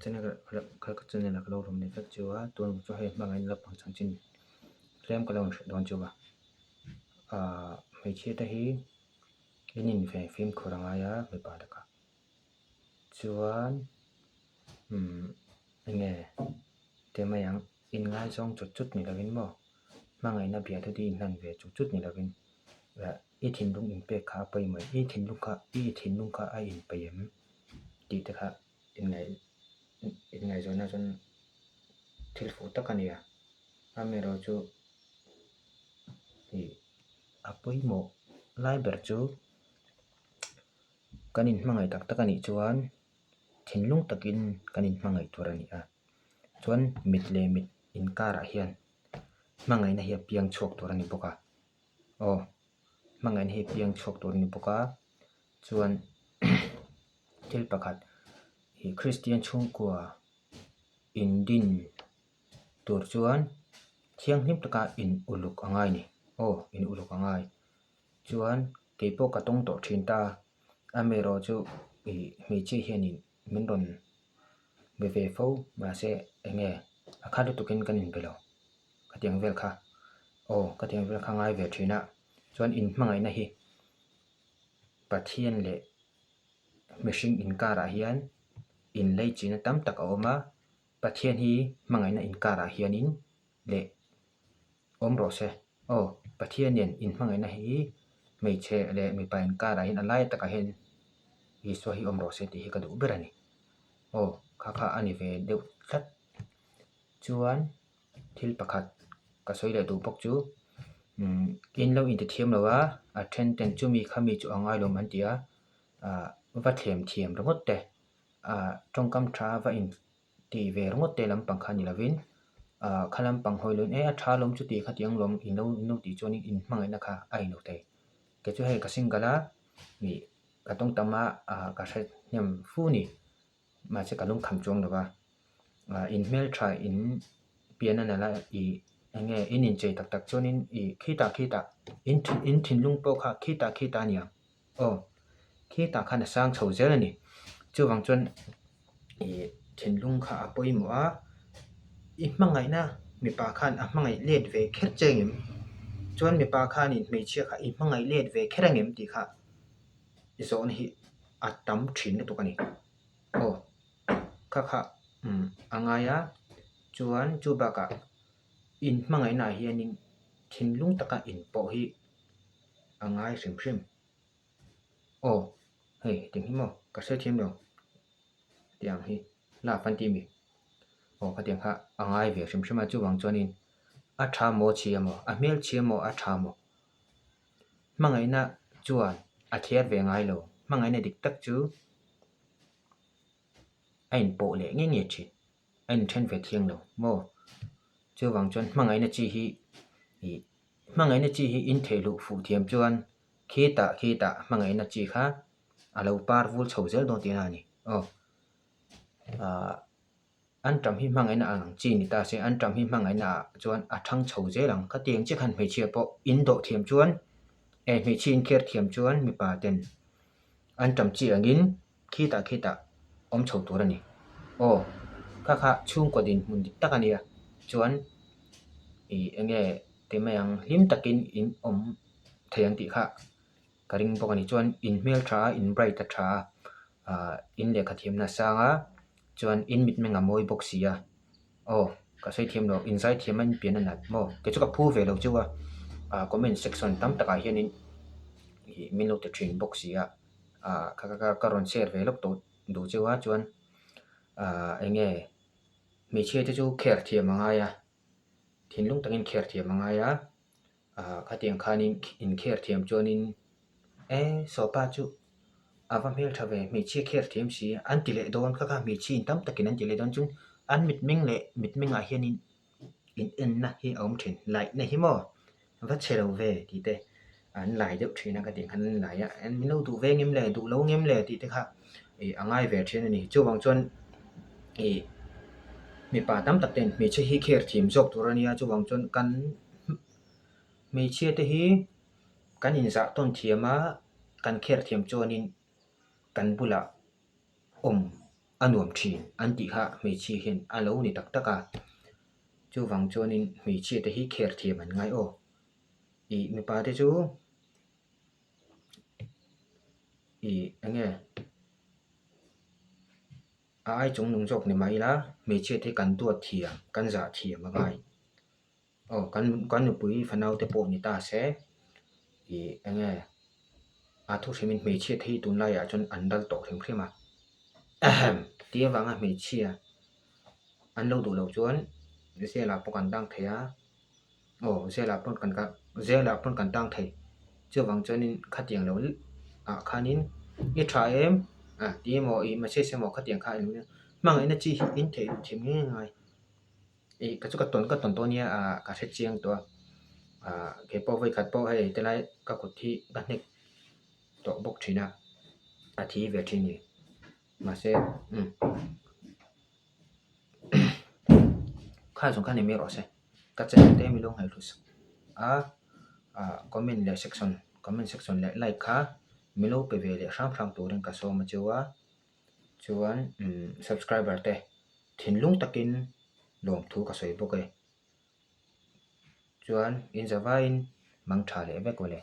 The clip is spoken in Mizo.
Channel ka channel ah ka lo rawn leh vek chu a tun chu hei hmangaihna lampang chanchin tlem ka lo inhrilh dawn chu a ahh hmeichhia te hi in inve fimkhur a ngai a mipa lakah chuan umm enge ti mai ang inngaizawng chut chut ni lovin maw hmangaihna bialtu te inhlan ve chut chut ni lovin eh i thinlung inpek kha a pawimawh i thinlung kha i thinlung kha a inpeih em tih te kha inngaihzawnna chuan thil fuh tak a ni a, amaherawhchu ih a pawimawh lai ber chu kan inhmangaih tak tak a nih chuan thinlung takin kan inhmangaih tur a ni a, chuan mit leh mit inkarah hian hmangaihna hi a piang chhuak tur a ni bawk a, aw hmangaihna hi a piang chhuak tur a ni bawk a chuan. Thil pakhat ih Kristian chhungkua in din tur chuan thianghlim taka in uluk a ngai a ni. Aw in uluk a ngai. Chuan kei pawh ka tawng tawh thin ta a amaherawh chu ih hmeichhia hianin min rawn be ve fo mahse eng nge a khat lutukin kan inbe lo khatiang vel kha aw khatiang vel kha a ngai ve thin a chuan inhmangaihna hi Pathian leh mihring inkarah hian inleichina tam tak a awm a, Pathian hi hmangaihna inkarah hianin leh awm rawh se. Aw, Pathian nen inhmangaihna hi hmeichhe leh mipa inkarah hian a lai takah hian Isua hi awm rawh se tih hi ka duh ber a ni. Aw, kha kha a ni ve deuh tlat. Chuan thil pakhat ka sawi leh duh bawk chu umm in lo intithiam lo a, a then ten chumi khami chu a ngailawm an ti a, ah va thlem thiam ringawt te ah tawngkam tha va in ti ve ringawt te lampang kha ni lovin ah kha lampang hawi lovin e a tha lawm chuti khatiang lawm in lo in lo tih chuanin in hmangaihna kha a inlo thei. Kei chu hei ka single a ih ka tawng tam a ah ka hre hnem fu a ni mahse ka lungkham chuang lo va. Ah in hmeltha in pian a nalh a ih eng nge in inchei tak tak chuanin ih khitah khitah in in thinlung pawh kha khitah khitah a ni ang aw khitah khan a sang chho zel a ni chuvang chuan ih thinlung kha a pawimawh a i hmangaihna mipa khan a hmangaih let ve kher che ang em chuan mipa khanin hmeichhia kha i hmangaih let ve kher ang em tih kha zawhna hi a tam thin lutuk a ni aw. Kha kha umm a ngai a chuan chu bakah in hmangaihna ah hianin thinlung taka in pawh hi a ngai hrim hrim. Aw hei hetiang hi maw ka hre thiam lo tiang hi love an tih a mi aw khatiang kha a ngai ve hrim hrim a chuvang chuanin a tha maw chhia maw a hmel chhia maw a tha maw hmangaihna chuan a thler ve ngai lo hmangaihna dik tak chu. A inpawh leh nge nge thin, a inthen ve thiang lo maw? Chuvang chuan hmangaihna chi hi ih hmangaihna chi hi in theih luh fuh thiam chuan khitah khitah hmangaihna chi kha a lo par vul chho zel dawn tihna a ni aw. Ahh an ṭam hi hmangaihna ang chi ni ta se an ṭam hi hmangaihna ah chuan a ṭhang chho zel ang. Khatiang chiah khan hmeichhia pawh in dawh thiam chuan eh hmeichhia in care thiam chuan mipa ten an ṭam chi angin Khitah khitah awm chho tur a ni. Aw, kha kha chhungkaw dinhmun dik tak a nia. Chuan ih eng nge ti mai ang hlim takin in awm thei ang tih kha ka ring bawk a ni. Chuan in hmel tha a, in bright a tha a, ah in lehkha thiamna a sang a, chuan in mitmeng a mawi bawk si a. Aw, ka sawi thiam lo, in zai thiam a in pian a nat maw? Kei chu ka phu ve lo chu a, ah comment section tam takah hianin ih min lo ti thin bawk si a. ah kha kha ka rawn share ve lawk tawh duh cheu a chuan ah eng nge hmeichhia te chu kher thiam a ngai a thinlung takin kher thiam a ngai a ah khatiang khanin inkher thiam chuanin e sawpa chu a va hmeltha ve hmeichhia kher thiam si an ti leh dawn kha kha hmeichhia in tam takin an ti leh dawn chuan an mitmeng leh mitmengah hianin in enna hi a awm thin laihna hi maw va chhe lo ve tih te an lai deuh thin a ka tih khan an lai a min lo duh ve ngem le duh lo ngem le tih te kha ih a ngai ve thin a ni chuvang chuan ih mipa tam tak ten hmeichhe hi kher thiam zawk tur a nia chuvang chuan kan hmeichhia te hi kan inzah tawn thiam a kan kher thiam chuanin kan bulah awm. A nuam thin an tih kha hmeichhia hian a lo ni tak tak a. Chuvang chuanin hmeichhia te hi kher thiam an ngai aw. Ih mipa te chu ih eng nge a ai chung nung zawk ni mah ila hmeichhia te hi kan duat thiam kan zah thiam a ngai. Aw kan kan nupui fanau te pawh ni ta se ih eng nge a thu hrimin hmeichhia te hi tunlaiah chuan an dal tawh hrim hrim a ahem tih avanga hmeichhia an lo duh loh chuan zelah pawh kan tang thei a aw zelah pawn kan zelah pawn kan tang thei chuvang chuanin khatiang lo ah khanin i tha em ah tih emaw ih message emaw khatiang kha hmangaihna chi hi in theih duh thiam ngei ngai. Ih ka chu ka tawn ka tawn tawh ania ah ka hre chiang tawh a ah kei pawh vawi khat pawh hei tilai ka kut hi ka hnek tawh bawk thin a a thi ve thin a ni mahse umm kha zawng kha ni mai rawh se ka channel te mi lo ngaihlu sak a ah comment leh section comment section leh like kha mi lo pe ve leh hram hram turin ka sawm a chu a chuan umm subscriber te. Thinlung takin lawmthu ka sawi bawk e. Chuan in zavaiin mang tha leh vek awle.